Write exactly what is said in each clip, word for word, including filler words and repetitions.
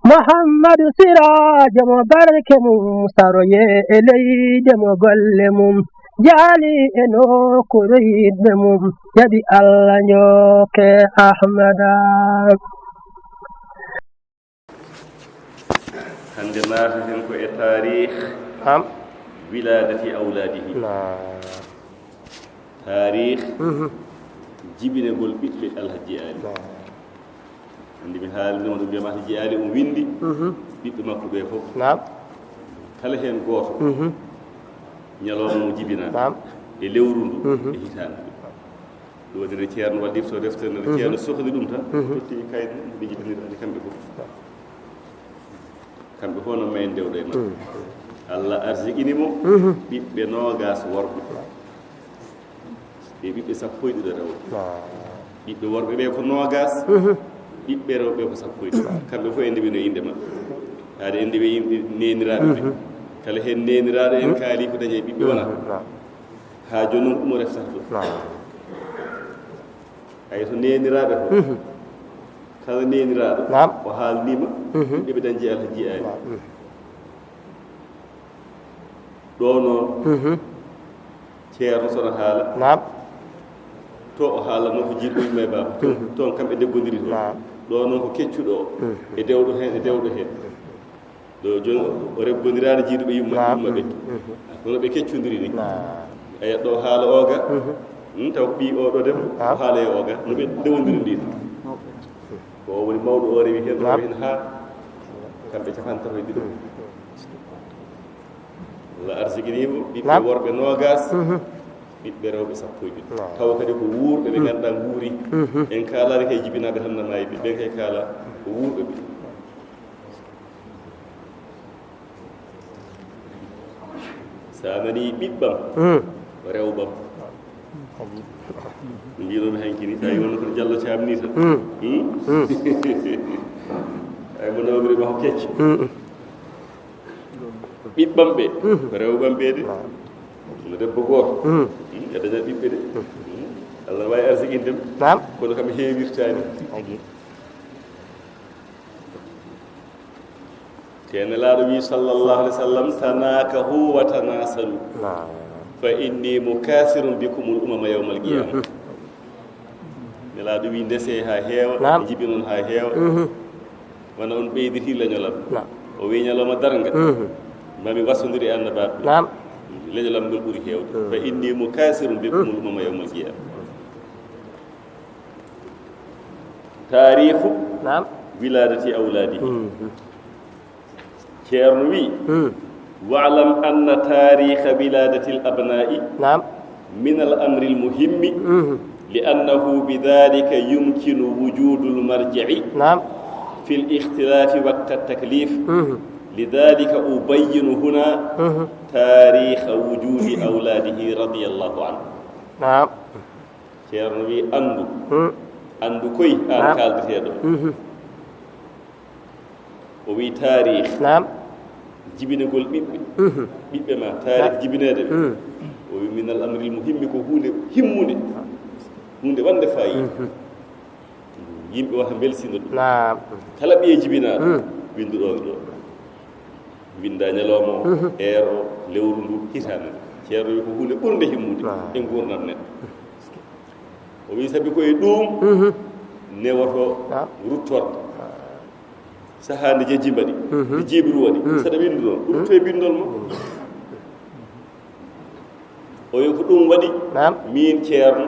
Muhammadu Siraajo mo barke mum saroye e leyde mo golle mum jaali e nokkuure yiɗɓe mum jaɓi Allah njokke Ahmada. Hannde naataten ko e taarih. Naam. Wilaadati awlaadihi. Naam. Taarih. Mhm. Jibinagol ɓiɓɓe Alhaji Ali. Naam. Anndi mi haalino ɗum, mbiyam Alhaji Ali o winndi. Mhm. Ɓiɓɓe makko ɓe fof. Naam. Kala heen gooto. Mhm. Ñalawma mo jibinaa. Naam. E lewru ndu. Mhm. E hitaande ndu. Ɗum woni nde ceerno waɗirto deftere nde, ceerno sohli ɗum tan, totti kayit mum, ɓe njibinira ɗe kamɓe fof. Kamɓe fof no mayen ndewɗo e maɓɓe. Allah arsiqini mo ɓiɓɓe noogaas worɓe. Ɓe ɓiɓɓe sappo e ɗiɗo rewɓe. Ɓiɓɓe worɓe ɓe ko noogaas, ɓiɓɓe rewɓe ko sappo e ɗiɗo. Kamɓe fof e ndewi no innde maɓɓe. Haade en ndewi innde neeniraaɓe ɓe. Kala heen neeniraaɗo en kaali ko dañi e ɓiɓɓe wonaa. Haa jooni noon ko ɗum o reftata ɗum. Ay so neeniraaɓe ko kala neeniraaɗo o haalniima ɓiɓɓe ɓe dañji Alhaji Ali. Ɗo noon ceerno sono haala. Naam. To o haalano ko jiiɗo yumma e baaba. Toon kamɓe ndeggondiri toon. Naam. Ɗo noon ko keccuɗo o. E dewɗo heen, e dewɗo heen. Ɗo jooni o reggondiraani jiiduɓe yumma yumma ɓe. Kono ɓe keccondiri ni. Eya ɗo haala oga. Taw ɓi oɗo debbo o haala e oga no ɓe ndewondiri ndi. Ko o woni mawɗo o rewi heen o rewi heen haa kamɓe capantato e ɗiɗo. Allah arsiginimo ɓiɓɓe worɓe noogas. Ɓiɓɓe rewɓe sappo e ɗiɗo tawa kadi ko wuurɓe ɓe ngannduɗaa nguuri. En kaalaani kay jibinaaɓe tan nana e ɓiɓɓe kay kaala ko wuurɓe ɓe. Sa nani ɓiɓɓam rewɓam. Mbinomi hankini sa yiwonno kono jallo camni tan. Ay mo nawdiri ma ko kecce. Ɓiɓɓam ɓe ko rewɓam ɓe de. No debbo gooto e daña ɓiɓɓe de. Allah wawi arsigindem. Kono kam heewirtani. Te Nelaaɗo wi sallallahu alaihi wasallam, tanakahu wa tanasalu fa inni mukasirun bikumul umama yawmal qiyama. Nelaaɗo wi ndese ha heewa, jibinon ha heewa. Wona on ɓeyditi leñolam. O wi ñalawma darnga mami wasodiri e annabaaɓe. Leñolam ngol ɓuri heewde. Fa inni mukasirun bikumul umama yawmal qiyama. Taarikhu wiladati awlaadihi. Ceerno wi, wa'lam anna taarikha wiladati al abna'i min al amri al muhimmi li annahu bidhalika yumkinu wujudu al marji'i fi al ikhtilafi waqta al taklif. Lidhalika ubayyinu huna taarikha wujudi awlaadihi radiyallahu anhu. Ceerno wi anndu anndu koy aan kaaldeteeɗo. O wi taarih jibinagol ɓiɓɓe ɓiɓɓe ma taarih jibineede ɓe. O wi min al amril muhimmi ko huunde himmunde, huunde wande faayi. Yimɓe wata mbelsino ɗum. Kala ɓiye jibinaaɗo winndu ɗo ɗo winnda ñalawma o heero lewru ndu hitaande. Ceerno wi ko huunde ɓurnde himmude e nguurndam neɗɗo. O wi sabi ko e ɗum newoto ruttorde. Sahaa nde jejji mbaɗi nde jiibiru waɗi saɗa winndu ɗon rutto e binndol ma. O wi ko ɗum waɗi min ceerno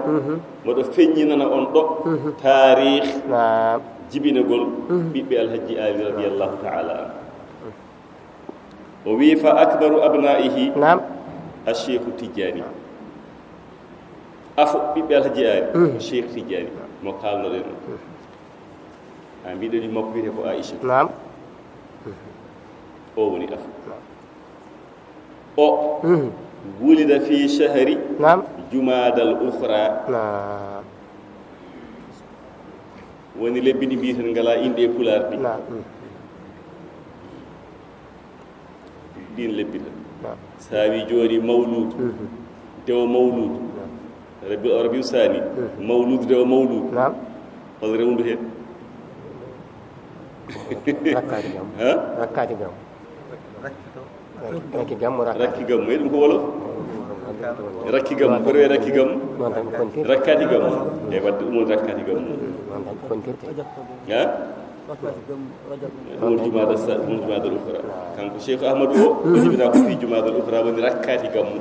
mboɗo feññinana on ɗo taarih jibinagol ɓiɓɓe alhajji ali radiyallahu taala anhu. O wi fa akbaru abnaihi alcheikhu tijjani. Afo ɓiɓɓe alhaji ari ko cheikh tijjani mo kalnoɗen o. A mbiɗo ni makko wiyete ko aicha. O woni afo. O wulida fi chahri jumadal ukhra. Woni lebbi ɗi mbiyeten ngala inɗe e pulaar ɗi. Ɗin lebbi tan. Sa wi joni mawludu dewo mawludu rabiu sani mawludu dewo mawludu. Hol rewndu hen? Rakkaati gammu. Ha? Rakkaati gammu. Rakki gammu, rakkaati. Rakki gammu, e ɗum ko wolof? Rakki gammu, ko rewe rakki gammu? Noon tan kontirte. Rakkaati gammu. E wadde ɗum woni rakkaati gammu. Noon tan kontirte. Ha? Ɗum woni jumaada sa-, ɗum woni jumaada al ukhra. Kanko Cheikh Ahmadou o, o jibinaa ko fii jumaada al ukhra woni rakkaati gammu.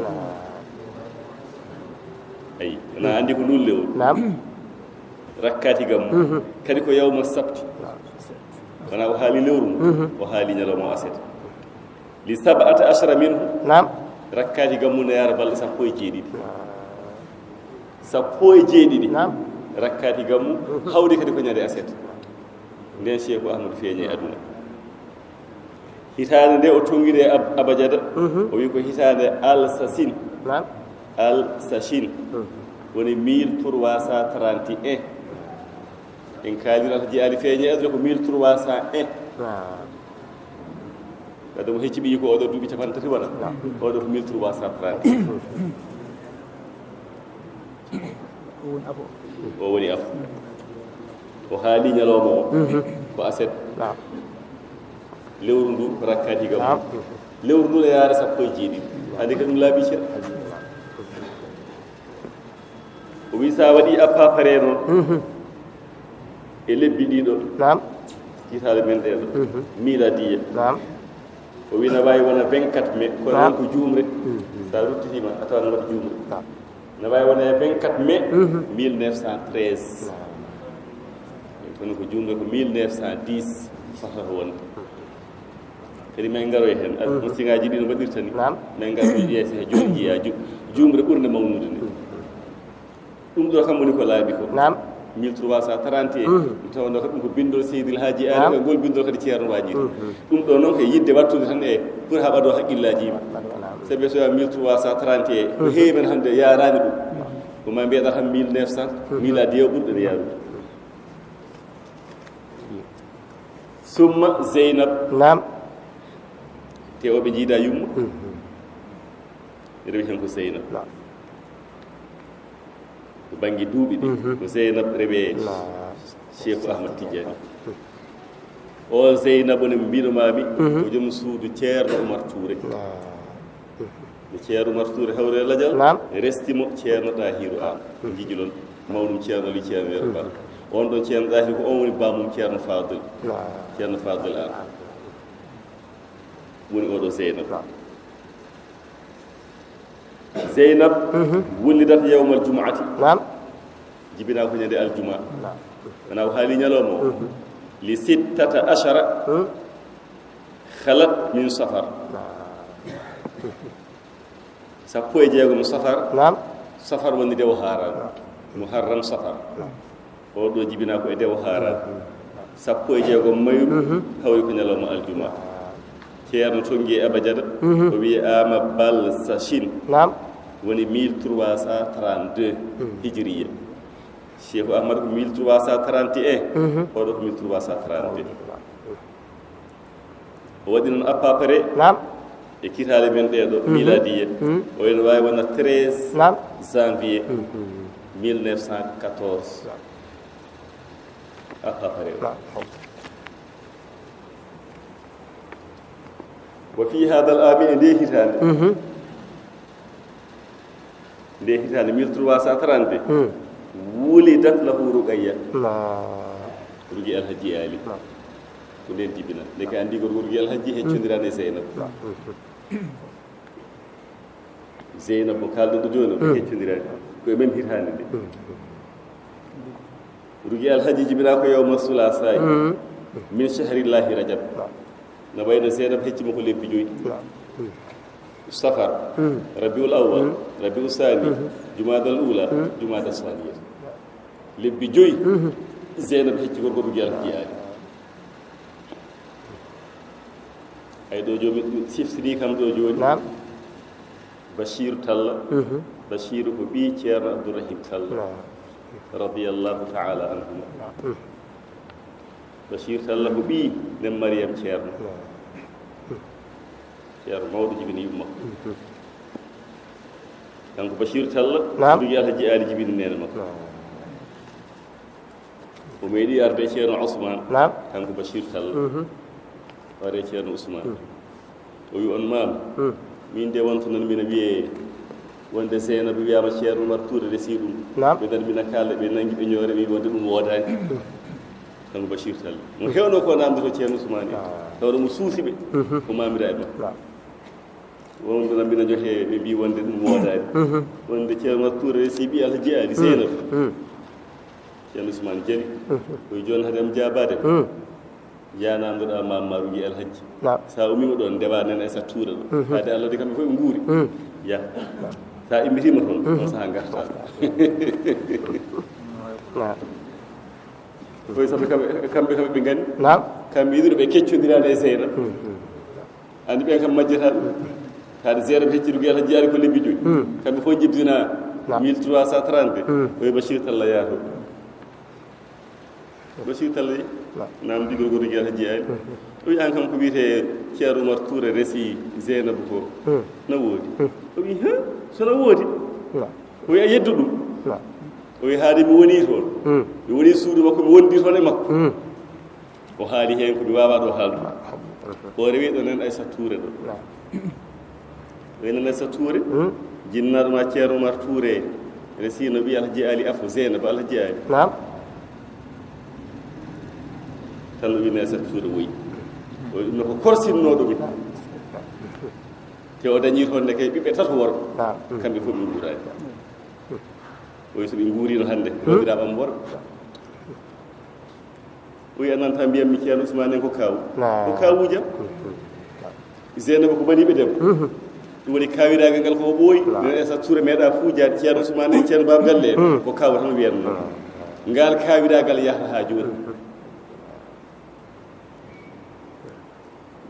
Ayi, wona anndi ko ndun lewru. Naam. Rakkaati gammu. Mhm. Kadi ko yawma sabti. Naam. Wona o haali lewru ndu, mhm, o haali ñalawma o aset. Li sab'ata ashara minhu. Naam. Rakkaati gammu ne yaara balɗe sappo e jeeɗiɗi. Naam. Sappo e jeeɗiɗi. Naam. Rakkaati gammu, mhm, hawri kadi ko ñande aset. Nden Cheikh Ahmadou feeñi e aduna. Hitaande nde o tonngiri e Ab-, Abajada, mhm, o wi ko hitaande Alsasin. Naam. Alsasin. Mhm. Woni mille trois cent trente et un. En kaalii Alhaji Ali feeñi e aduna ko mille trois cent un. Naam. Wadde mo hecci ɓiyi ko oɗo duuɓi capanɗe tati wona. Naam. Oɗo ko mille trois cent trente et un. O woni afo. O woni afo. O haali ñalawma o. Mhm. Ko aset. Naam. Lewru ndu ko rakkaati gammu. Naam. Lewru ndu ne yaara sappo e jeeɗiɗi. Hade kadi ɗum laaɓi cer. O wi sa waɗi à peu près noon. Mhm. E lebbi ɗiɗo. Naam. Hitaande men ɗee ɗo. Mhm. Miladiya. Naam. O wi na waawi wona vingt-quatre mai, kono, naam, noon ko juumre. Mhm. Sa ruttitima a tawan waɗi juumre. Naam. Na waawi wona e vingt-quatre mai, mhm, mille neuf cent treize. Naam. Kono ko juumre ko mille neuf cent dix fotata wonde. Kadi min ngaroy heen. Mhm. Almusiŋaaji ɗi no mbaɗirta ni. Naam. Min ngartoy ƴeese he jooni njiyaa ju-, juumre ɓurnde mawnude ni. Mhm. Ɗum ɗo kam woni ko laaɓi ko. Naam. Mille trois cent trente et un. Mhm. Mi tawa ɗo kam ɗum ko binndol Seydil Haaji Ali, naam, e ngol binndol kadi Ceerno Waajiri. Mhm. Ɗum ɗo noon ko yiɗde wattude tan e pour haɓa ɗo haqqillaaji yimɓe. Naam. Sabi so wiyaa mille trois cent trente et un, ko, mhm, heewi men hannde yaaraani ɗum. Naam. Ko ma mbiyeɗa tan mille neuf cent, mhm, miladiya o ɓurɗo ne yaarude. Summa Zeynab. Naam. Te o ɓe jiida yumma. Mhm. Rewi heen ko Zeynab. Naam. Ko bannge duuɓi ɗi. Mhm. Ko Zeynab rewe, naam, Cheikh Ahmad Tidiane. O Zeynab ne mbiɗo maami, mhm, ko joom suudu Ceerno Umar Touré. Naam. Nde Ceerno Umar Touré hawre lajal, naam, resti mo Ceerno Ɗahiru Aan. Mhm. Njijilon, mawnum Ceerno Ali Ceerno Yero Ba. Mhm. On ɗon Ceerno Ɗahiru ko on woni baamum Ceerno Fadil. Naam. Ceerno Fadil Aan. Woni oɗo Zeynab. Naam. Zeynab, mhm, wulidat yawmal jumu'ati. Naam. Jibinaa ko ñande aljuma. Naam. Wona o haali ñalawma o. Mhm. Li sittata ashara, mhm, khalat min safar. Naam. Sappo e jeegom safar. Naam. Safar woni dewo haaraan. Naam. Muharram, safar. Naam. O ɗo jibinaa ko e dewo haaraan. Mhm. Sappo e jeegom mayru, mhm, hawri ko ñalawma aljuma. Ceerno tonngi e Abajada, mhm, o wiyi ama Balsachin. Naam. Woni mille trois cent trente-deux, mhm, hijriya. Cheikh Ahmad ko mille trois cent trente et un, mhm, oɗo ko mille trois cent trente-deux. O waɗi noon à peu près, naam, e kitaale men ɗee ɗo, mhm, miladiya. Mhm. O ene waawi wona treize, naam, janvier, mhm, mille neuf cent quatorze. Naam. À peu près. Naam. Wa fi hadal aami, e ndee hitaande. Mhm. Nde hitaande mille trois cent trente, hmm, wulidat lahu Ruqayya. Naam. Rugi Alhaji Ali. Naam. Ko nden jibina. Nde ka anndi ko Rugi Alhaji heccondiraani e Zeynab. Naam. Zeynab mo kaalɗen ɗo jooni, hmm, heccondiraani. Ko e men hitaande nde. Hmm. Rugi Alhaji jibinaa ko yawma sulaasaa'i, hmm, min shahrillahi Rajab. Naam. No wayno Zeynab hecci mo ko lebbi joyi. Naam. Hmm. Safar, hmm, Rabiul Awwal, hmm, Rabiul Sani, hmm, Jumaadal Ula, hmm, Jumaadal Saniya. Lebbi joyi, hmm, Zeynab hecci gorko ɗum yalti yaari. Ay ɗo jomi siftini kam ɗo jooni. Naam. Bachir Talla. Mhm. Bachir ko ɓii Ceerno Abdourahim Talla. Naam. Radiyallahu ta'ala anhuma. Naam. Bachir Talla ko ɓii nen Mariam Ceerno. Naam. Ceerno mawɗo jibini yumma. Mhm. Kanko Bachir Talla, naam, ko Alhaji Ali jibini nene makko. Naam. O meeɗi arde e Ceerno Ousmane. Naam. Kanko Bachir Tall. Mhm. O ari e Ceerno Ousmane. Mhm. O wi on maam. Mhm. Min de wonto nan mbiɗa wiyee wonde Zeynaba wiyaama Ceerno Oumar Touré resi ɗum. Naam. Ɓe ngari mbiɗa kaala ɓe nangi ɓe ñoore ɓe wonde ɗum woodaani. Mhm. Kanko Bachir Tall. Mo heewno ko namdoto Ceerno Ousmane. Ah. Tawɗo mo suusi ɓe. Mhm. Ko maamiraaɓe. Naam. Wonɓe nan mbiɗa johe ɓe mbi wonde ɗum woodaani. Mhm. Wonde Ceerno Oumar Touré resi ɓi Alhaji Ali Zeynaba. Mhm. Ceerno Ousmane jali. Mhm. Ko jooni hade am jaabaade. Mhm. Yaananɗoɗaa Maam Maaruji Alhaji. Naam. Sa umiima ɗoon, ndewa nen e sattuure ɗo. Mhm. Haade Allah de kamɓe fof ɓe nguuri. Mhm. Ya. Sa immitiima toon, mhm, on saha ngartaa. Naam. Koye sabu kamɓe, kamɓe, kamɓe ɓe ngandi. Naam. Kamɓe yiɗuno ɓe keccondiraani e Zeynaba. Mhm. Andi ɓen kam majjata ɗum. Haade Zeynaba hecci Rugi Alhaji Yaari ko lebbi joyi. Mhm. Kamɓe fof njebbinaa. Naam. Mille trois cent trente. Mhm. Oye Bachir Talla yaato. Bachir Talla yi. Naam. Naam, digol ko Rugi Alhaji Yaari. Mhm. O wi an kam ko wiyetee Ceerno Oumar Touré resi Zeynaba ko. Mhm. Na woodi. Mhm. O wi, "Huh? So na woodi?" Naam. O wi, "A yeddu ɗum." Naam. O wi, "Haade mi woni toon. Mhm. Mi woni suudu makko, mi wondi toon e makko." Mhm. O haali heen ko mi waawaa ɗo haalde. Mhm. O rewi ɗo nan Aysata Touré ɗo. Naam. O wi nan Aysata Touré. Mhm. Jinnaaɗo ma Ceerno Oumar Touré. Ene sino ɓii Alhaji Ali Afo Zeynaba Alhaji Ali. Naam. Tan o wi nan Aysata Touré woyi. O wi ɗum ne ko korsinnooɗo mi. Te o dañii toon ne kay ɓiɓɓe tato worɓe. Naam. Kamɓe fof ɓe nguuraani. O wi so ɓe nguuriino hannde, hmm, rewiraaɓe am worɓe. O wi a nanta mbiyam mi Ceerno Ousmane en ko kaawu. Naam. Ko kaawuujam. Zeynaba ko baniiɓe debbo. Mhm. Ɗum woni kaawiraagal ngal ko ɓooyi. Naam. Nen Aysata Touré meeɗa fuujaade Ceerno Ousmane en Ceerno Baaba Galle en. Hmm. Ko kaawu tan wiyatnoo. Hmm. Ngal kaawiraagal yahata haa jooni. Hmm.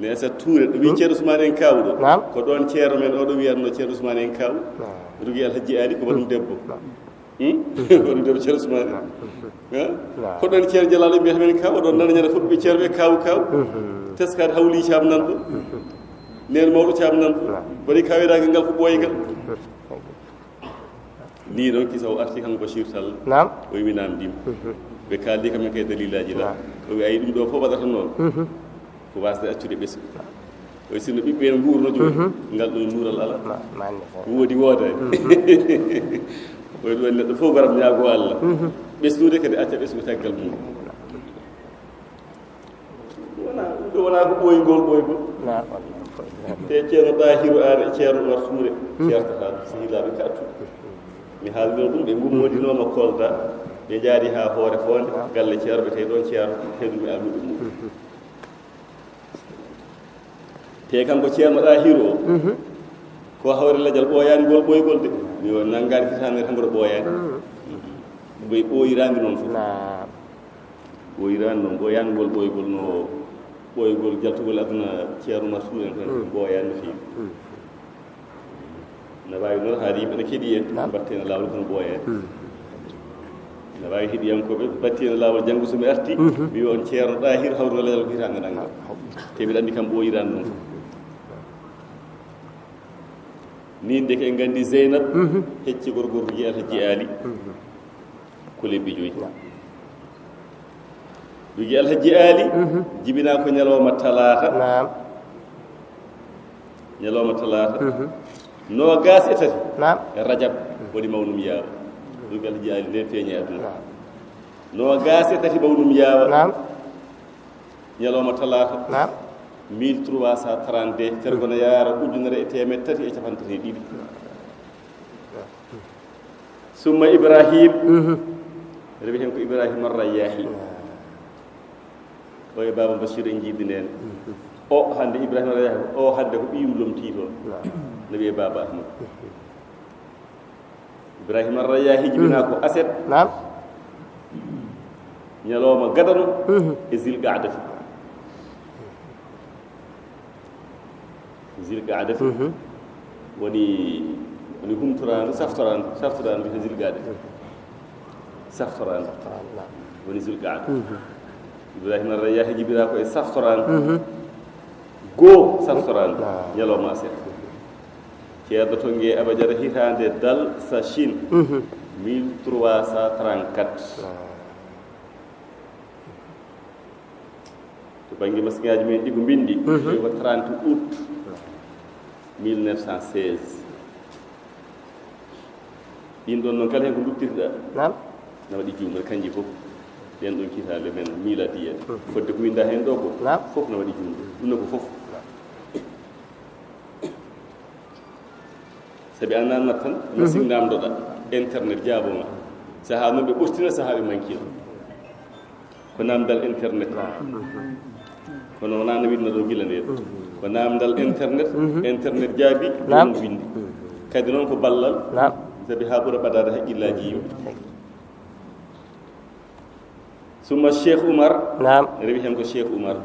Ne Aysata Touré, ɗo wi, hmm, Ceerno Ousmane en kaawu ɗo. Naam. Ko ɗoon ceerno men o ɗo wiyatnoo Ceerno Ousmane en kaawu. Naam. Rugi Alhaji Ali ko waɗum debbo. Naam. Hmm? Ko ɗum debbo Ceerno Ousmane. Naam. Ha? Naam. Ko ɗoon Ceerno Jalal en mbiyata men kaawu, o ɗoon nana ñande fof ɓe ceerno ɓe kaawu kaawu. Mhm. Teskaade hawli Caam nan ɗo. Mhm. Neen mawɗo Caam nan ɗo. Naam. Waɗi kaawiraagal ngal ko ɓooygal. Mhm. Nii noon kisa o arti kanko Bachir Tall. Naam. O wi mi naamndiima. Mhm. Ɓe kaaldi kam en kay dalilaaji la. Naam. O wi ayi ɗum ɗo fof waɗata noon. Mhm. Ko waasde accude ɓesngu. Naam. O wi sinno ɓiɓɓe en nguurno jooni. Mhm. Ngal ɗo nuural alaa. Ma-, manne fof. Ko woodi woodaani. Mhm. O wi ɗum woni neɗɗo fof warat ñaago Allah. Mhm. Ɓesnude kadi acca ɓesngu caggal mum. Wona, ɗum ɗo wona ko ɓooyngol, ɓooyngol. Naam. Te Ceerno Ɗahiru Aan e Ceerno Umar Suure, hmm, ceertata ɗum, sehilaaɓe kaɗtu. Mi haalnino ɗum, ɓe ngummoodinooma Kolda, ɓe njaari haa Hoore Foonde, naam, galle ceerno, ɓe tawi ɗoon ceerno, heɗumi almuɓe mum. Mhm. Te kanko Ceerno Ɗahiru o, mhm, ko hawre lajal ɓooyaani ngol ɓooygol de. Mi o nanngaani hitaande tan ngoɗo ɓooyaani. Mhm. Ɓe ɓooyiraani noon fof. Naam. Ɓooyiraani noon, ɓooyaani ngol ɓooygol no ɓooygol jaltugol aduna Ceerno Umar Suure en tan, mm, ɓooyaani no feewi. Mm. Na waawi noon haade yimɓe ne keɗi en, naam, mbatte heen laawol kono ɓooyaani. Mm. Na waawi heɗiyankooɓe mbatte heen laawol janngo so mi arti, mhm, mi wiya on Ceerno Ɗahiru hawri no lajal ko hitaande nannga. Naam. Te mbiɗa anndi kam ɓooyiraani noon fof. Min de ko en nganndi Zeynab, mhm, hecci gorgorruji Alhaji Ali. Mhm. Ko lebbi joyi. Naam. Dugi Alhaji Ali, mhm, jibinaa ko ñalawma talaata. Naam. Ñalawma talaata. Mhm. Noogaas e tati. Naam. Rajab, mhm, woni mawnum yaawa. Dugi Alhaji Ali nde feeñi aduna. Naam. Noogaas e tati mawnum yaawa. Naam. Ñalawma talaata. Naam. Mille trois cent trente-deux, fergo na yaara ujunere e teemedde tati e capanɗe tati e ɗiɗi. Summa Ibrahim, mhm, rewi heen ko Ibrahima Rayyahi. Naam. O e Baaba Basiir en njiidi ndeen. Mhm. O hannde Ibrahima Rayyahi, o hannde ko ɓiyum lomtii toon. Naam. No wiyee Baaba Ahmad. Mhm. Ibrahima Rayyahi jibinaa, mhm, ko aset. Naam. Ñalawma gadano, mhm, e zilqaadati. Zilqaadati, mhm, woni, woni humtoraandu, saftoraandu, saftoraandu wiyetee zilqaadati. Mhm. Saftoraandu. Saftoraandu, naam. Woni zilqaada. Mhm. Ibrahima Rayyahi jibinaa ko e saftoraandu. Mhm. Goo saftoraandu. Naam. Ñalawma aset. Ceerno Tonnge Abajara hitaande dal sa Chine. Mhm. Mille trois cent trente-quatre. Naam. Bannge masiŋaaji men ɗi ko mbinndi, mhm, ko trente août mille neuf cent seize. Ɗin ɗon noon kala heen ko nduttirɗa. Naam. Na waɗi juumre, kanji fof. Ɗen ɗon kiitaale men miiladiya. Hmm. Fodde ko winnda heen ɗo ko. Naam. Fof na waɗi juumre. Ɗum ne ko fof. Sabi a naamnat tan, mhm, masiŋ naamndoɗa. Internet jaaboma. Sahaa noon ɓe ɓurtina, sahaa ɓe mankina. Ko naamndal internet. Kono wonaa no winnoo ɗo gila nde. Ko naamndal internet, mhm, internet jaabi, naam, ɗum winndi. Kadi noon ko ballal, naam, sabi haa ɓura ɓadaade haqqillaaji yimɓe. Summa Cheikh Oumar, naam, rewi heen ko Cheikh Oumar.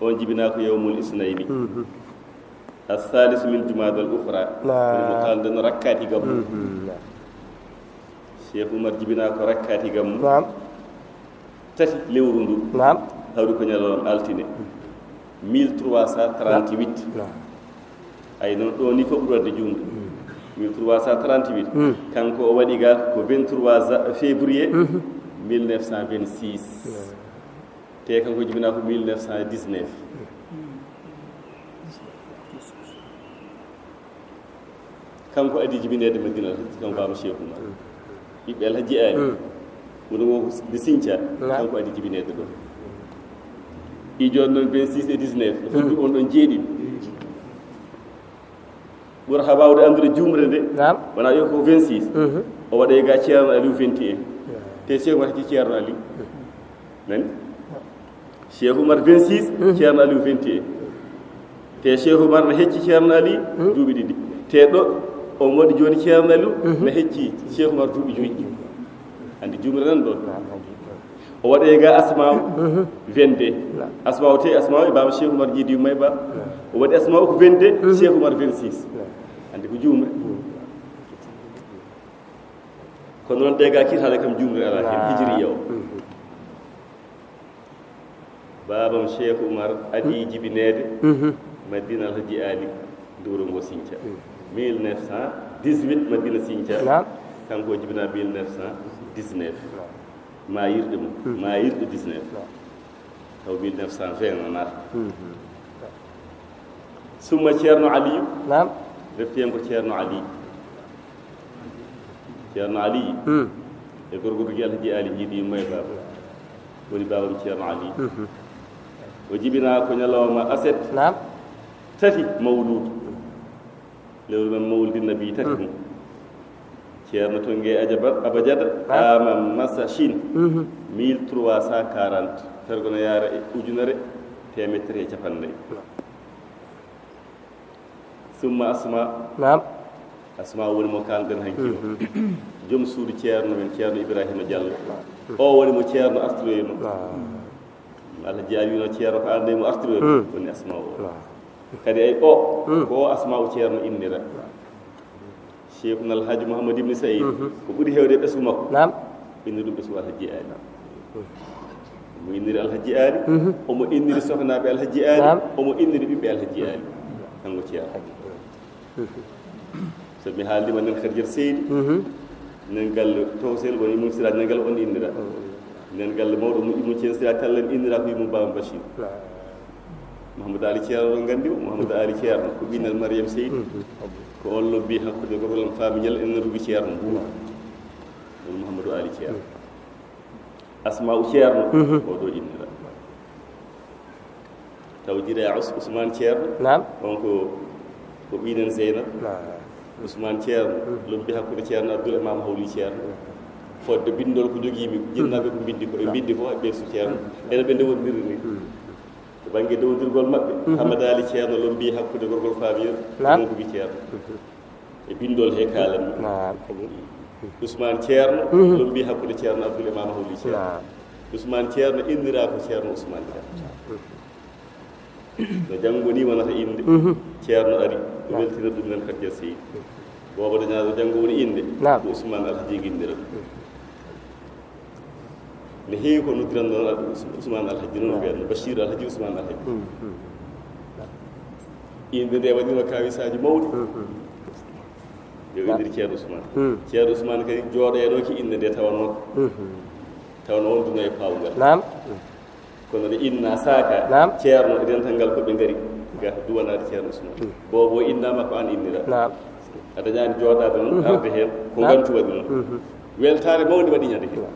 On jibinaa ko yawmul isnayni. Mhm. As-salis min Jumaada al-ukhra. Naam. Woni mo kaalden rakkaati gammu. Mhm. Cheikh Oumar jibinaa ko rakkaati gammu. Naam. Tati lewru ndu. Naam. Hawri ko ñalawma altine. Mille trois cent trente-huit. Naam. Ay noon ɗo ni fof ɓuri waɗde juumde. Mm. Mille trois cent trente-huit. Mm. Kanko o waɗi ga ko vingt-trois février, mhm, mille neuf cent vingt-six. Naam. Te kanko jibinaa ko mille neuf cent dix-neuf. Kanko adii jibineede Madina Alhaji, kanko Baaba Cheikh Oumar. Ɓiɓɓe Alhaji Aali. Mm. Woni wo nde Sinca, naam, kanko adii jibineede ɗo. Ɗi jooni noon vingt-six et dix-neuf, no foti, mm, on ɗon jeeɗiɗi. Ɓura haa waawde anndude juumre nde. Naam. Wona yo ko vingt-six. Mhm. O waɗa e ga Ceerno Aliou vingt et un. Naam. Te Cheikh Oumar hecci Ceerno Ali. Nani? Cheikh Oumar vingt-six, mhm, Ceerno Aliou vingt et un. Te Cheikh Oumar ne hecci Ceerno Ali, mhm, duuɓi ɗiɗi. Te ɗo, o waɗi jooni Ceerno Aliou, mhm, ne hecci Cheikh Oumar duuɓi joyi. Anndi juumre nan ɗon. Naam. O waɗi e ga Asma'u, mhm, vingt-deux. Naam. Asma'u te, Asma'u e Baaba Cheikh Oumar Jiidi Yumma e Ba. Naam. O waɗi Asma'u ko vingt-deux, mhm, Cheikh Oumar vingt-six. Naam. Anndi ko juumre. Mhm. Kono noon ɗe ga kiitaale kam juumre alaa heen, naam, hijiriya o. Mhm. Baabam Cheikh Oumar adii, mhm, jibineede, mhm, Madina Alhaji Ali, nduuro ngo Sinca. Mhm. Mille neuf cent dix-huit Madina Sinca. Naam. Kanko o jibinaa mille neuf cent dix-neuf. Naam. Maayirɗe mum, mhm, maayirɗe dix-neuf. Naam. Taw mille neuf cent vingt o naata. Mhm. Summa Ceerno Aliyu. Naam. Refti heen ko Ceerno Ali. Ceerno Ali. Hmm. E gorko Dugi Alhaji Ali Jiidi Yumma e Baaba. Woni baabam Ceerno Ali. Mhm. O jibinaa ko ñalawma aset. Naam. Tati mawluudu. Lewru men mawlidi nabi tati, hmm, mum. Ceerno Tonge Ajaba, Abajada, ah, ama masa Chine, mhm, mille trois cent quarante. Fergo no yaara e ujunere teemeɗɗe tati e cappanɗe nayi. Naam. Summa Asma. Naam. Asma woni mo kaalɗen hanki o. Mhm. Joom suudu Ceerno men, Ceerno Ibrahima Diallo. Naam. O woni mo Ceerno artiroyno. Naam. Alhaji Ali wino Ceerno ko ande mo artiroyno. Hmm. Woni Asma o. Naam. Kadi ay o, hmm, ko o Asma o Ceerno innira. Cheikhuna Alhaji Mouhamadou Ibn Saïd, mhm, ko ɓuri heewde e ɓesngu makko. Naam. Inni ɗum ɓesngu Alhaji Ali. Omo inniri Alhaji Ali, mhm, omo inniri sohnaaɓe Alhaji Ali, naam, omo inniri ɓiɓɓe Alhaji Ali. Kanko Ceerno. Mhm. So mi haalnii ma nen Khadijat Seydi, mhm, nen galle Towsel, woni Mum Siraji, nen galle on innira. Mhm. Nen galle mawɗo mu-, Mum Ceerno Siraji Tall en innira ko Yumma Baba Bachir. Naam. Mouhamadou Ali Ceerno, oɗon nganndi mo? Mouhamadou Ali Ceerno ko ɓinnal Mariam Seydi. Mhm. Ko on lobbi hakkunde gorgol am Faami Ñal en Rugi Ceerno Mbuuɗo. Naam. Woni Mouhamadou Ali Ceerno. Mhm. Asma'u Ceerno, mhm, oɗo innira. Taw jira Us-, Ousmane Ceerno. Naam. On ko, ko ɓiinen Zeynab. Naam. Ousmane Ceerno, mhm, lobbi hakkunde Ceerno Abdoul e Mama Hawli Ceerno. Naam. Fodde binndol ko jogiimi, mhm, jinnaaɓe ko mbinndi ko, ɓe mbinndi fof e ɓeesu Ceerno. Mhm. Ene ɓe ndewondiri ni. Mhm. To bannge dewondirgol maɓɓe, mhm, Hamadaali Ceerno lombi hakkunde gorgol Faamiyel, naam, e Mawdugi Ceerno. Mhm. E binndol he kaalanmi. Naam, agi. Ousmane Ceerno, mhm, lombi hakkunde Ceerno Abdoul e Mama Hawli Ceerno. Naam. Ousmane Ceerno innira ko Ceerno Ousmane Ceerno. Mhm. No janngo ni wonata innde, mhm, Ceerno ari, naam, weltina ɗum men Kadiata Seydi. Booba dañaa ɗo janngo woni innde, naam, ko Ousmane Alhaji innira ɗum. Mhm. Ne heewi ko noddiranno Ousmane Alhaji, noon, naam, mbiyatno Bachir Alhaji, Ousmane Alhaji. Hmm, hmm. Innde nde waɗino kawisaaji mawɗi. Hmm, hmm. Yo, naam, inndir Ceerno Ousmane. Hmm. Ceerno Ousmane kadi jooɗoyanoki innde nde tawanoo. Hmm, hmm. Tawanoo on duno e pawngal. Naam. Hmm. Kono nde inna saaka, naam, ceerno e dental ngal ko ɓe ngari ga duwanaade ceerno Usmaan. Hmm. Boobo innaama ko aan innira. Naam. A dañaani jooɗaade noon, mhm, arde heen, ko, naam, ngantu waɗi noon. Mhm. Weltaare mawnde waɗi ñande heen. Naam.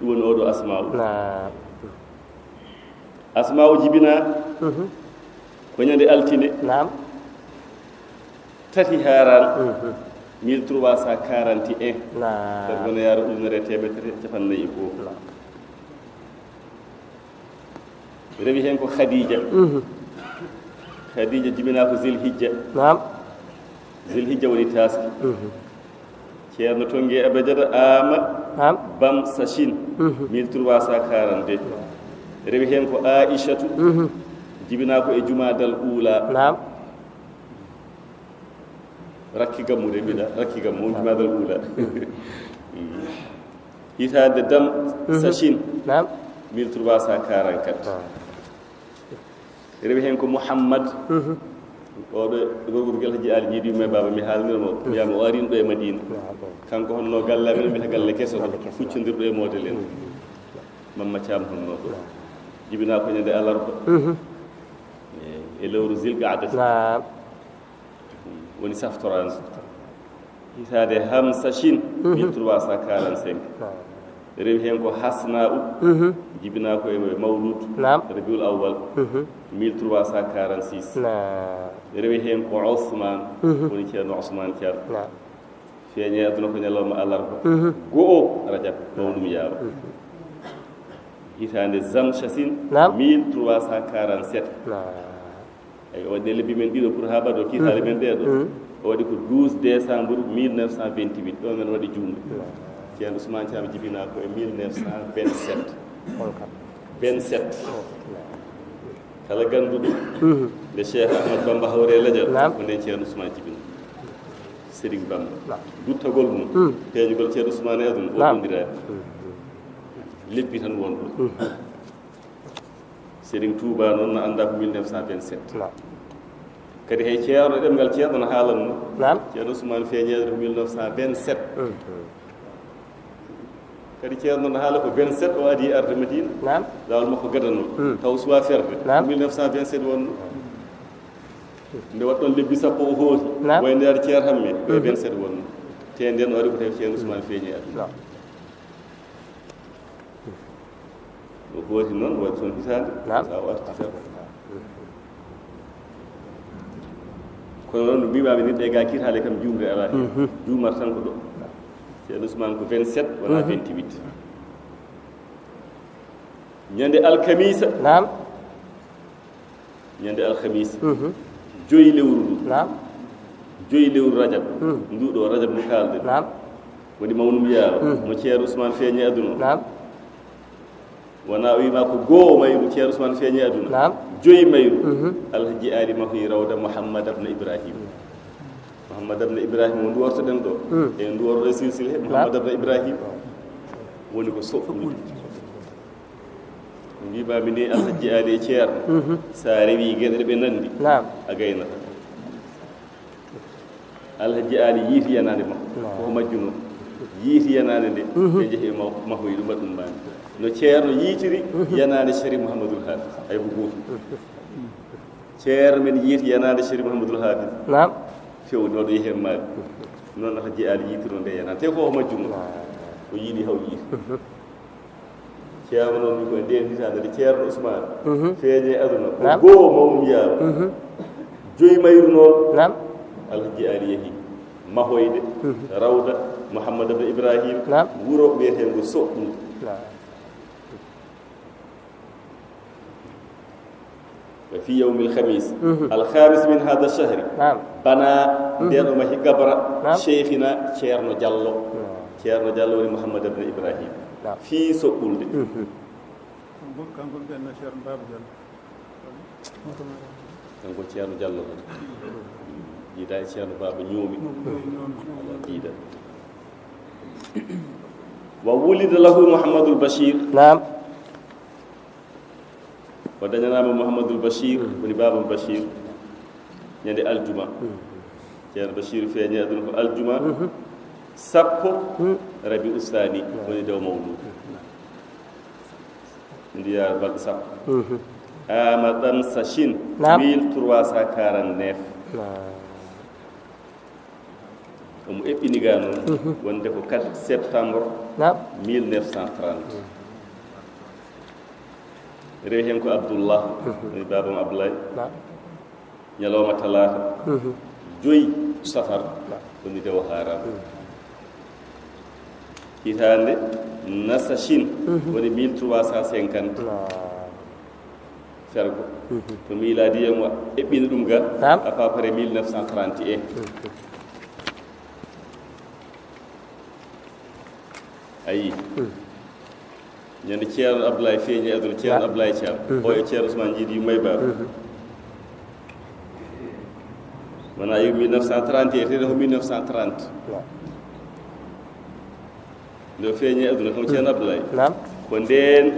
Ɗum woni oɗo Asmaa'u. Naam. Asmaa'u jibinaa, mhm, ko ñande altine. Naam. Tati Haaraan, mhm, mille trois cent quarante et un. Naam. Tawi wona yaara ujunere e teemedere e cappanɗe nayi e goo. Naam. Rewi heen ko Khadija. Mhm. Khadija jibinaa ko Zilhijja. Naam. Zilhijja woni taaski. Mhm. Ceerno Tongi Abajada ama, naam, Bam Sachin, mhm, mille trois cent quarante-deux. Naam. Rewi heen ko Aishatu, mhm, jibinaa ko e Jumaadal Uula. Naam. Rakki gammu de mbiɗa, rakki gammu, naam, Jumaadal Uula. Hitaande Dam, mhm, Sachin, naam, mille trois cent quarante-quatre. Naam. Rewi heen ko Mouhammad. Mhm. Oɗo gorko Alhaji Ali Jiidu, yumma e baaba, mi haalnira mo. Mhm. Wiyama o arino ɗo e Madina. Naam. Kanko honno galle amen, mbiyata galle keso, galle keso, huccondirɗo e moodel en. Mhm. Mamma Thiam honno ko. Naam. Jibinaa ko ñande alarba. Mhm. E, e lewru Zilqaada. Naam. Woni saftoraango. Hitaande Hamsa Chine, mhm, mille trois cent quarante-cinq. Naam. Rewi heen ko Hasna'u, mhm, jibinaa ko e Mawlud, naam, Rabiul Awwal, mhm, mille trois cent quarante-six. Naam. Rewi heen ko Ousmane, mhm, woni Ceerno Ousmane Thiam. Naam. Feeñi aduna ko ñalawma alarba, mhm, go'o Rajab, mawɗum yaaro. Mhm. Hitaande Zamshasin, naam, mille trois cent quarante-sept. Naam. Eyi, o waɗi ɗe lebbi men ɗiɗo pour haa ɓado kiitaale, mhm, men ɗee ɗo. Mhm. O waɗi ko douze décembre mille neuf cent vingt-huit. Ɗo men waɗi juumde. Naam. Ceerno Ousmane Thiam jibinaa ko e mille neuf cent vingt-sept. On kam. Vingt-sept. Naam. Kala gannduɗo, mhm, nde Cheikh Ahmad Bamba hawre e lajal, naam, ko nden Ceerno Ousmane jibinaa. Serigne Bamba. Naam. Duttagol mum, mhm, feeñugol Ceerno Ousmane e aduna, o, naam, ɗondiraani. Mhm. Lebbi tan won ɗo. Mhm. Serigne Touba noon no anndaa ko mille neuf cent vingt-sept. Naam. Kadi hay ceerno, ɗemngal ceerno no haalanno. Naam. Ceerno Ousmane feeñeede ko mille neuf cent vingt-sept. Mhm. Kadi ceerno no haala ko vingt-sept o adii arde Madina. Naam. Laawol makko gadano. Hmm. Taw suwaa ferde. Naam. Ko mille neuf cent vingt-sept wonno. Nde waɗɗon lebbi sappo o hooti. Naam. Wayde ar Ceer Hamme, ko e, mhm, vingt-sept wonno. Te nden o ari ko tawi Ceerno Ousmane feeñi aduna. Naam. O hooti noon, o waɗi toon hitaande. Naam. Sa o arti tan. Kono noon no mbiimaami ni, ɗe gaa kiitaale kam juumre alaa heen. Mhm. Juumata tan ko ɗo. Ceerno Ousmane ko vingt-sept, wonaa, mhm, vingt-huit. Ñande alkamiisa. Naam. Ñande alkamiisa. Mhm. Joyi lewru ndu. Naam. Joyi lewru Rajab. Mhm. Ndu ɗo Rajab ndu kaalɗen. Naam. Woni mawnum yaaro. Mhm. Mo Ceerno Ousmane feeñi aduna o. Naam. Wona o wiima ko goo mayru Ceerno Ousmane feeñi aduna. Naam. Joyi mayru. Mhm. Alhaji Ali mahoyi rawda Mouhammad Abna Ibrahim. Mouhammad Abna Ibrahim o nduwortoɗen ɗo. Mm. E nduworɗo e silsile he, naam, Mouhammad Abna Ibrahim. Woni ko soɓɓude. Mbiimaami ni Alhaji Ali e Ceerno. Mhm. Sa rewi geɗe ɗe ɓe nandi, naam, a gaynata. Alhaji Ali yiiti yanaande makko. Naam. Ko majjuno. Yiiti yanaande nde. Mhm. Ɓe njehi e ma-, mahoyi ɗum, waɗi ɗum maani. No Ceerno yiitiri, mhm, yanaande Sharif Mouhamadoul Hafiz. Hay ko gootum. Ceerno men yiiti yanaande Sharif Mouhamadoul Hafiz. Naam. Fewndo ɗo yehi e maali. Noon Alhaji Ali yiitiro nde yanaande. Te ko majjuno. Naam. O yiiɗi haw yiiti. Mhm. Ceerno noon wi ko e ndeen hitaande nde Ceerno Ousmane, mhm, feeñi e aduna, ko, naam, goo mawnum yaaro. Mhm. Joyi mayru noon. Naam. Alhaji Ali yehi mahoyde, mhm, rawda Mouhammad Abdou Ibrahim, naam, wuro wiyeteengo Soɓɓude. Naam. Fi yawmil khamis, mhm, al khamis min hada shahri. Naam. Bana, mhm, nden o mahi qabra, naam, Cheikhina Ceerno Diallo. Naam. Ceerno Diallo woni Mouhammad Abdou Ibrahim. Naam. Fii Soɓɓulde. Mhm. Kanko, kanko ɓe annaa Ceerno Baaba Diallo. Kanko Ceerno Diallo. Jiida e Ceerno Baaba Ñoomi. Ñoomi, Ñoomi. Wala jiida. Wa wulida lahu Mouhamadul Bachir. Naam. O dañanaama Mouhamadul Bachir, mhm, woni Baaba Bachir, ñande aljuma. Mhm. Ceerno Bachir feeñi aduna ko aljuma. Mhm. Sappo. Hmm. Rabiu Sani, hmm, woni dewo mawluudu. Mbiya balɗe sappo. Mhm. Ama ɗamsa Chine, naam, mille trois cent quarante-neuf. Naam. Omo eɓɓini ga noon, mhm, wonde ko quatre septembre, naam, mille neuf cent trente. Rewi heen ko Abdullah, mhm, woni baabam Abdoulaye. Naam. Ñalawma talaata, mhm, joyi safar, woni dewo haaraama. Mhm. Hitaande nasa Chine, mhm, woni mille trois cent cinquante. Naam. Fergo. Mhm. To miilaadi en wa-, eɓɓini ɗum ga, naam, à peu près mille neuf cent trente et un. Mhm. Ayi. Hmm. Ñande Ceerno Abdoulaye feeñi e aduna, Ceerno, ya, Abdoulaye Thiam. Mhm. O e Ceerno Ousmane Jiidi Yumma e Baaba. Mhm. Wona yo mille neuf cent trente et un, ko mille neuf cent trente. Ya. Nde o feeñi e aduna, kam Ceerno, hmm, Abdoulaye. Naam. Ko ndeen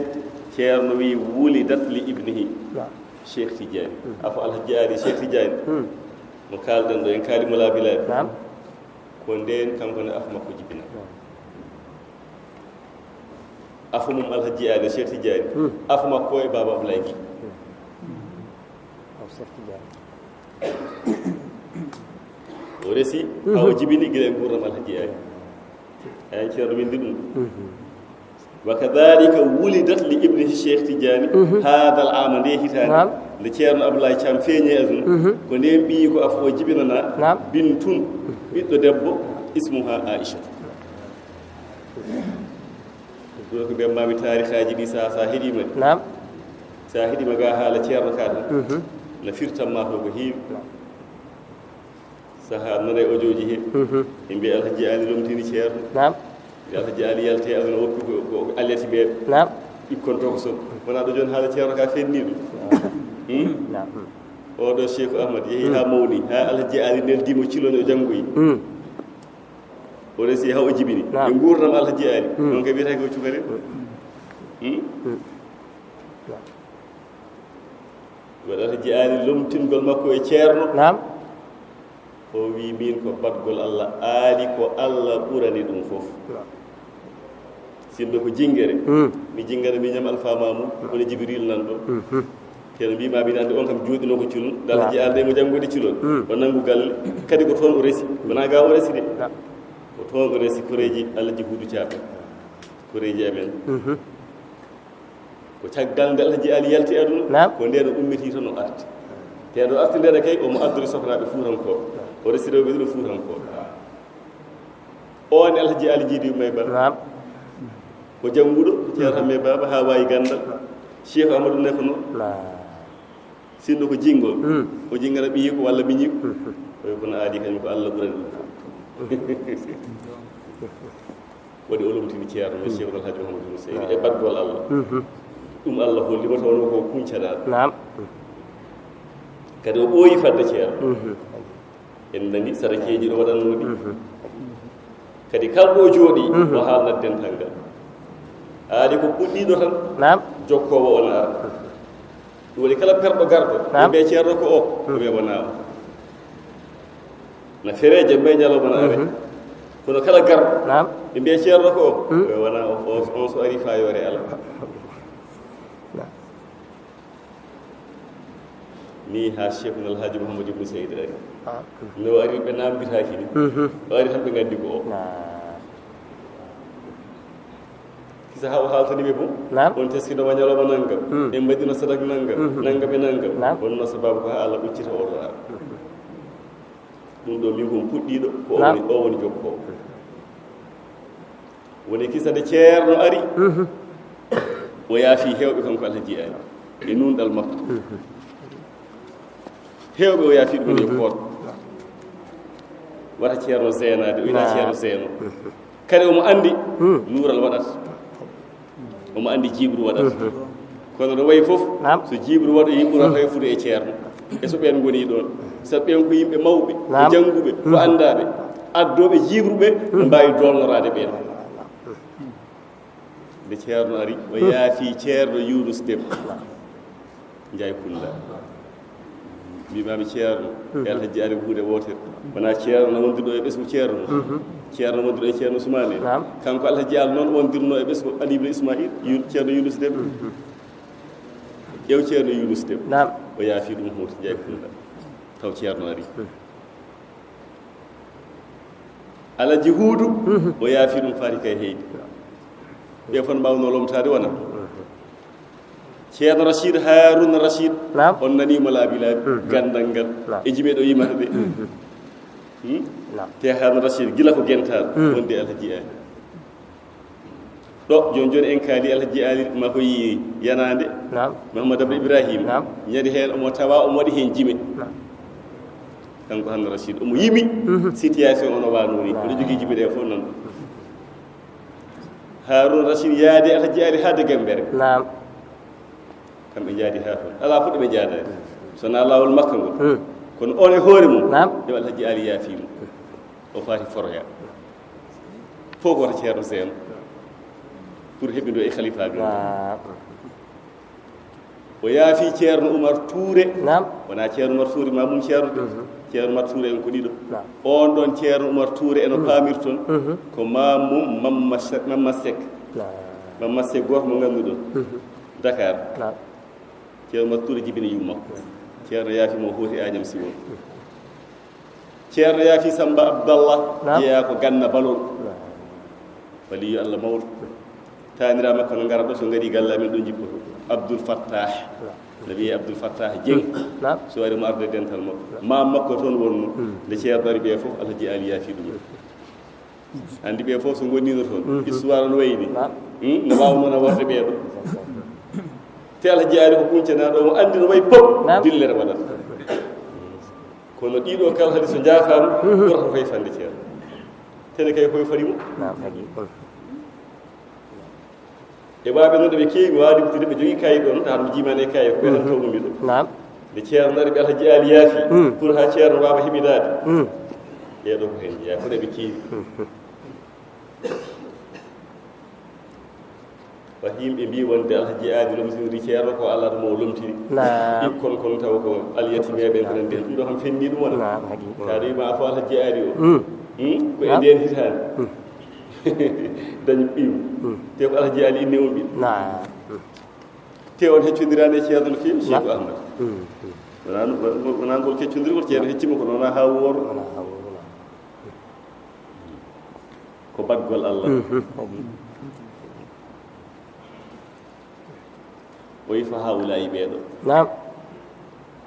Ceerno wi, "Wulidat li ibnihi." Naam. Cheikh Tidiane. Hmm. Afo Alhaji Ali Cheikh Tidiane. Hmm. Mo kaalɗen ɗo, en kaali mo laabi laabi. Naam. Ko ndeen kanko ne afo makko jibina. Afo mum Alhaji Ali Cheikh Tidiane. Hmm. Afo makko e Baaba Ablaye Guèye. Hmm. Aw Cheikh Tidiane. O resi, mhm, haa o jibini gila e nguurndam Alhaji Ali. Eyi, Ceerno windi ɗum. Mhm. Wa kadhalika wulidat li ibnihi Cheikh Tidiane, mhm, haadal aama, nde hitaande. Naam. Nde Ceerno Abdoulaye Thiam feeñi e aduna, mhm, ko ndeen ɓiyi ko afo o jibinanaa, naam, bintun, ɓiɗɗo debbo, ismuha Aïcha. Ɗo ko ɓe mbaami taarikaaji ɗi, sa, sa heɗiima ɗi. Naam. Sa heɗiima ga haala Ceerno ka tan, mhm, na firtan ma to ko heewi. Naam. Saha aɗa nana e audio ji he. Mhm. Ɓe mbiya Alhaji Ali lomtini Ceerno. Naam. Mbiya Alhaji Ali yalti e aduna, woppi ko, ko, ko alerte mbeɓe. Naam. Ɓikkon to ko son. Wona ɗo jooni haala Ceerno ka fenni ɗum. Naam. Hmm? Naam. Hmm. Oɗo Cheikh Ahmad yehi, hmm, haa mawni, haa Alhaji Ali neldimo Cilon o janngoyi. Hmm. O resi haa o jibini. Naam. E nguurndam Alhaji Ali. Hmm. Ɗon kay wiyata ko cukare. Hmm? Hmm. Naam. Waɗata jiyaani lomtingol makko e Ceerno. Naam. O wi, "Min ko baɗgol Allah, aadi ko Allah ɓurani ɗum fof." Naam. Sinno ko jinngere, hmm, mi jinngana miñam Alfa Mamoud, hmm, kono Jibril nan ɗo. Mhm. Teno mbima mbiɗa anndi on kam jooɗino ko culun, dala, naam, jiyaani mo janngude culun. Hmm. O nanngu galle, kadi ko toon o resi, wona ga o resi de. Naam. Ko toon o resi koreeji Alhaji Huudu Caam, koreeji amen. Mhm. Ko caggal nde Alhaji Ali yalti aduna, naam, ko ndeen o ummiti tan o arti. Te nde o arti ndeen kay, omo addori soknaaɓe Fuutankooɓe. O resi rewɓe ɗiɗo Fuutankooɓe. O ne Alhaji Ali Jiidi Yumma e Baaba. Naam. Ko jannguɗo, ko Ceerno, hmm, Hammet Baaba, haa waawi ganndal. Cheikh Amadou ne ko noon. Naam. Sinno ko jinngol, hmm, o jinngana ɓiyiiko walla miñiiko. Hmm. Oyo kono aadi kañum ko Allah ɓurani ɗum. Waɗi o lomtini Ceerno men, hmm, Cheikh Alhaji Mouhamadou Seydi, e baɗgol Allah. Mhm. Ɗum Allah holli mo, tawnoo ko kuñcanaaɗo. Naam. Kadi o ɓooyi fadde Ceerno. Mhm. En nani sarakeeji ɗo waɗannoo ɗi. Mhm. Kadi kala ɗo jooɗi, mhm, o haalnat dental ngal. Aadi ko puɗɗiiɗo tan, naam, jokkoowo on ara. Ɗum woni kala perɗo garɗo, naam, ɓe mbiya Ceerno ko o, hmm, ɓe wona o. Na fere jemma e ñalawma na are. Mhm. Kono kala garɗo, naam, ɓe mbiya Ceerno ko o, hmm, ɓe wona o, o, on so ari faa yoore Allah. Naam. Ni haa Cheikhul Alhaji Mouhamadou Ibn Seydi ari. Ah. No ari ɓe namditaaki ni. Mhm. O ari tan ɓe nganndi ko o. Naam. Kisa haa o haaltani ɓe fof. Naam. On teskinooma ñalawma nanngam. Mm. En mbaɗino sadak nanngam. Mhm. Nanngam e nanngam. Naam. Wonnoo sababu ko haa Allah ɓoccita oɗo ara. Ɗum ɗo min kon puɗɗiiɗo, ko o, naam, woni, o woni jokkoowo. Woni kisa nde Ceerno ari. Mhm. O yaafi heewɓe kanko Alhaji Ali. E nunɗal makko. Mhm. Heewɓe o yaafi ɗum e, mhm, koot. Wata Ceerno Zeenaade, o ina, naam, Ceerno Zeeno. Mhm. Kadi omo anndi, hmm, luural waɗat. Omo anndi jiiɓru waɗat. Mhm. Kono no wayi fof, naam, so jiiɓru waɗoyi, ɓurata, mhm, heefude e Ceerno. E so ɓeen ngoni ɗoon. Sabu ɓeen ko yimɓe mawɓe, ko, naam, jannguɓe, ko, mhm, anndaaɓe. Addooɓe jiiɓruɓe, no, mhm, mbaawi doolnoraade ɓeen. Nde Ceerno ari, o, mhm, yaafi Ceerno Yunus Dem. Njaay Kulla. Mbimaami Ceerno, hmm, e Alhaji Ari Buuɗe Wootere. Wona Ceerno na wonduɗo e ɓesngu Ceerno. Mhm. Ceerno wonduɗo e Ceerno Usmaani en. Naam. Kanko Alhaji Aali noon wondirno e ɓesngu Ali ibn Ismail, Yu-, Ceerno Yunus Dem. Mhm. Ƴeew Ceerno Yunus Dem. Naam. O yaafi ɗum hoto jaabi ɗum ɗa. Taw Ceerno ari. Mhm. Alhaji Huudu, mhm, o yaafi ɗum faati kay heydi. Ɓe fof mbawno lomtaade wona. Mhm. Ceerno Rachid, Haruna Rachid, naam, on nanii mo laabi laabi, mhm, ganndal ngal, naam, e jime ɗo yimata ɗe. Mhm. Hmm? Naam. Te Haruna Rachid, gila ko gentaaɗo, hmm, wonde Alhaji Aali. Ɗo, jooni jooni en kaali Alhaji Aali, ma hoyi yanaande, naam, Mahamad Abdou Ibrahim, naam, ñande heen omo tawa, omo waɗi heen jime. Naam. Kanko Haruna Rachid, omo yimi, mhm, situation ono waano ni, naam, oɗo jogii jime ɗe fof noon. Haruna Rachid yaadi Alhaji Aali haa Degembere. Naam. Kamɓe njaadi haa toon. Alaa fof ɗo ɓe njaadaani. So wonaa laawol makka ngol. Hmm. Kono oon e hoore mum, naam, yo Alhaji Aali yaafii mo. O faati foroya. Fof ko wata Ceerno Seeno. Pour heɓindo e khalifaaɓe. Naam. O yaafi Ceerno Umar Tuure. Naam. Wonaa Ceerno Umar Tuure ma mum Ceerno de. Mhm. Ceerno Umar Tuure en ko ɗiɗo. Naam. Oon ɗoon Ceerno Umar Tuure eno, mhm, paamirton, mhm, ko ma mum Mamma Se-, Mamma Seck. Naam. Mamma Seck gooto mo ngannduɗon. Mhm. Dakar. Naam. Ceerno Umar Tuure jibini yumma. Ceerno yaafi mo hooti Agnam Siwol. Ceerno yaafi Samba Abdallah, naam, jeyaa ko Ganna Balol. Naam. Waliyu Allah mawɗo. Taanira makko no ngara ɗo, so ngari galle amen ɗo njippoto. Abdoul Fattah. Naam. No wiyee Abdoul Fattah Dieng. Naam. So wari mo arde dental makko. Naam. Maam makko toon wonno. Hmm. Nde Ceerno ari ɓe fof, Alhaji Aali yaafi ɗum. Anndi ɓe fof so ngonnino toon. Mhm. Histoire no wayi ni. Naam. Hmm? No waawnoo na worde ɓee ɗo. Te Alhaji Aali ko kuncanaaɗo, omo anndi no wayi pop. Naam. Dillere waɗata. Kono ɗiɗo kala hade so njaafaama, mhm, ɓurata ko fayfande Ceerno. Tene kay koye fari mo. Naam, haqiiqa. E ɓaaɓe noon ɓe keewi, mi waawi limtude, ɓe jogii kayit ɗoon, tawa mi jiimaani e kayit, ko ɓe tan, mhm, tawmi ɗo. Naam. Nde Ceerno ari ɓe Alhaji Aali yaafi, mm, pour haa Ceerno waawa heɓidaade. Mm. Ɓee ɗo ko heen jeyaa, kono eɓe keewi. Mhm. Wa yimɓe mbii wonde Alhaji Aali lomtiniri Ceerno ko Allah mo lomtiri. Naam. Ɓikkon kon taw ko alyatimeeɓe en ko nanndi heen. Ɗum ɗo kam fenni ɗum wona. Naam, haqiiqa. Kaɗa wiima a fo Alhaji Aali o. Mm. Hmm? Ko e, naam, ndeen hitaande. Mm. Dañi ɓiyum. Mm. Te ko Alhaji Aali inni on ɓiɗɗo. Naam. Mm. Te on heccondiraani e Ceerno no feewi, naam, Cheikh Ahmad. Mm. Wonaa, wonaa ngol keccondirgol, Ceerno, naam, heccima ko noon haa wooro. Wonaa haa wooro, naam. Ko baɗgol Allah. Mhm. O wi fa haulaa'i ɓee ɗo. Naam.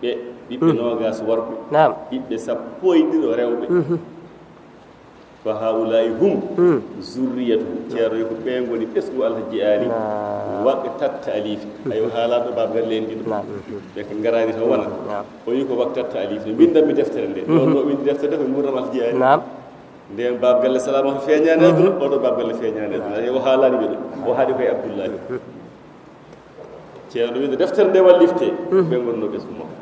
Ɓe, ɓiɓɓe, mhm, noogaas worɓe. Naam. Ɓiɓɓe sappo e ɗiɗo rewɓe. Mhm. Fa haulaa'i hum, mm, zurriyatu. Ceerno wi ko ɓe ngoni ɓesngu Alhaji Aali. Naam. Waqtat ta'lifi. Ayo, haalaaɗo baaba galle en ɗiɗo. Naam. Ɓe ko ngaraani tan wona. Naam. O wi ko waqtat ta'lifi. Mbindan mi deftere nde. Mhm. Ɗon ɗo windi deftere nde ko nguurndam Alhaji Aali. Naam. Ndeen baaba galle Salaama ko feeñaani, mhm, aduna, oɗo baaba galle feeñaani aduna. Naam. O haalaani ɓe ɗo. O haali koye Abdullahi. Ceerno winde deftere nde wallifte, mhm, ɓe ngonnoo ɓesngu makko.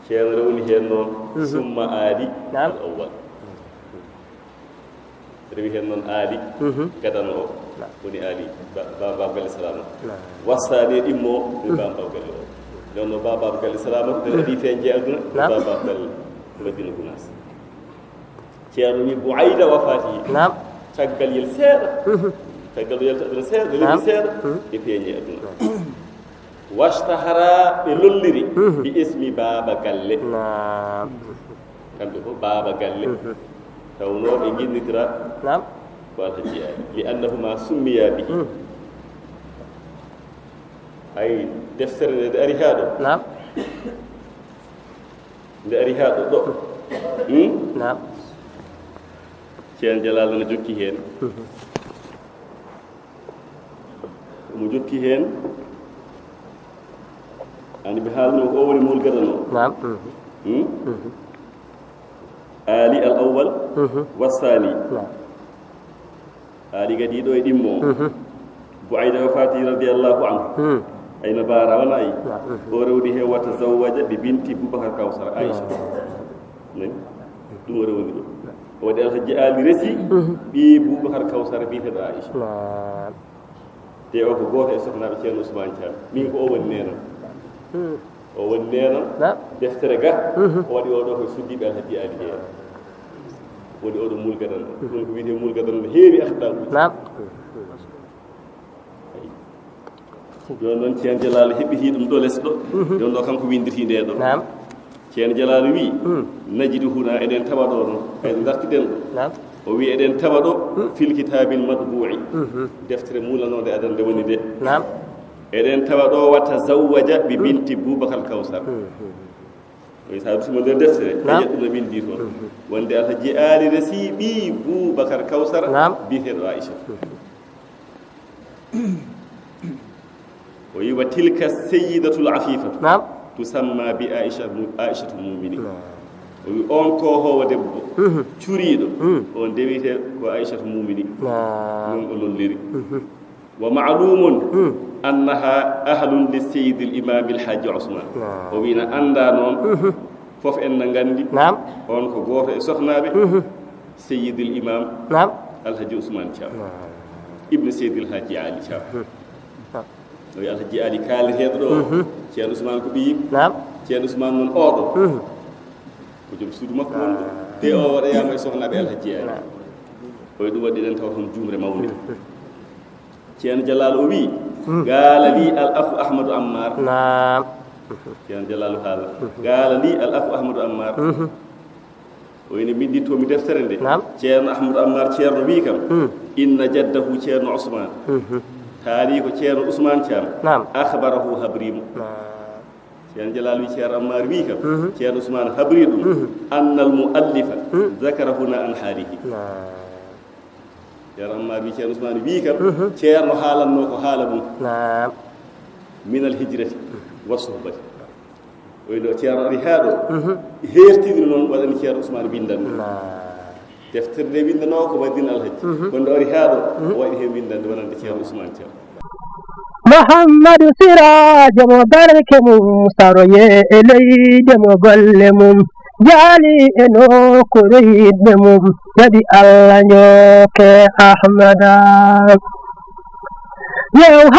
Ceerno rewni heen noon, mhm, summa Aali, naam, al awwal. Rewi heen noon Aali, mhm, gadano o, naam, woni Aali ba-, ba-, baaba galle Salaama. Naam. Wassaani e ɗimmo, woni, mhm, baaba galle o. Ndeen noon baaba galle Salaama, ɓe, mhm, waɗi feeñde aduna, naam, baaba galle Madina Gunaas. Ceerno wi Buayda wafaati. Naam. Caggal yel seeɗa. Mhm. Caggal ɗo yalta aduna seeɗa, ɗo, naam, lewru seeɗa. Mhm. Ɓe feeñi aduna. Naam. Washtahara, ɓe lolliri. Mhm. Bi ismi Baaba Galle. Naam. Kamɓe ko Baaba Galle. Mhm. Tawnoo ɓe nginnitira, naam, ko Alhaji Aali. Li annahuma summiya bihi. Mhm. Ay, deftere nde, nde ari haa ɗo. Naam. Nde ari haa ɗo, ɗo. Hmm? Naam. Ceerno Jalaal no jokki heen. Mhm. Omo jokki heen. Anndi ɓe haalno ko o woni mool gadano. Naam. Mhm. Hmm? Mhm. Aali al awwal, mhm, wa saani. Naam. Aali kadi ɗo e ɗimmo. Mhm. Buayda wafaati radiyallahu anhu. Hmm. Ayno Baara wona ay. Naam. Mhm. O rewdi he wa tazawwaja bi binti Bubakar Kawsara, Aisha. Naam. Nani? Ɗum o rewdi ɗo. O waɗi Alhaji Aali resi, mhm, ɓii Bubakar Kawsara biyeteeɗo Aisha. Naam. Te o ko gooto e sohnaaɓe Ceerno Usmaan Caam. Min ko o woni neenam. Hmm. O woni neenam. Naam. Deftere ga, mhm, o waɗi o ɗo ko suddiiɓe Alhaji Aali Jeyaa. Woni oɗo mulgadan ɗo. Ɗum ko wiyetee mulgadan no heewi akhdaaruuji. Naam. Jooni noon Ceerno Jalaal heɓɓitii ɗum ɗo les ɗo. Jooni ɗo kanko winnditi nde ɗo. Naam. Ceerno Jalaal wii, najidu huna, eɗen tawa ɗo noon, eɗen dartiden ɗo. Naam. O wii, eɗen tawa ɗo, fil kitaabil matbuu'i, deftere muulanoonde adan nde woni nde. Naam. Eɗen tawa ɗo, wa tazawwaja bi binti Bubakar Kawsar. O wii, so a dusima nder deftere, ɓe Naam. Ƴeɗɗu no winndi toon. Wonde Alhaji Ali resi ɓii Bubakar Kawsar, Naam. Biyeteeɗo Aisha. O wii, wa tilka sayyidatul afifatu. Naam. Tusamma bi Aisha mu-, Aishatu mumini. Naam. O wii, on koohoowo debbo, curiiɗo, on dewite ko Aishatu mumini. Naam. Noon o lolliri. Wa ma'lumun annaha ahlun li sayyidil imam al hajji Usman. Naam. O wii, na annda noon, fof en na nganndi, Naam. On ko gooto e sohnaaɓe sayyidil imam Naam. Alhaji Usman Thiam. Naam. Ibn Seydil Hadji Ali Thiam. Naam. O wii Alhaji Ali kaaleteeɗo ɗo. Ceerno Usman ko ɓiyi. Naam. Ceerno Usman noon oɗo. Ko joom suudu makko wonɗo. Te o waɗoyaama e sohnaaɓe Alhaji Ali. Naam. O wii ɗum waɗi ɗen taw toon juumre mawnde. Ceerno Jalaal o wii, gaala li al akhu Ahmadu Ammar. Naam. Ceerno Jalaal haala. Gaala li al akhu Ahmadu Ammar. O wii nde mbinnditoomi deftere nde. Naam. Ceerno Ahmadu Ammar Ceerno wii kam. Inna jaddahu Ceerno Usman. Taari ko Ceerno Usman Thiam. Naam. Akhbarahu habriimo. Naam. Ceerno Jalaal wii Ceerno Ammar wii kam. Ceerno Usman habri ɗum. Annal muallifa zakara huna an haalihi. Naam. Ceerno Ammar wii Ceerno Usman wii kam. Ceerno haalanno ko haala mum. Naam. Minal hijrati wa suhbati. O wii ɗo Ceerno ari haa ɗo. Heertini noon waɗani Ceerno Usman binndannde. Naam. Deftere nde winndanoowo ko Madina Alhaji. Kono nde o ari haa ɗo, o waɗi heen winndannde wonande Ceerno Usman Thiam. Muhammadu Siraajo mo barke mum saroye e leyde mo golle mum jaali e nokkuure yiɗɓe mum. Jaɓi Allah njooke Ahmada. Yew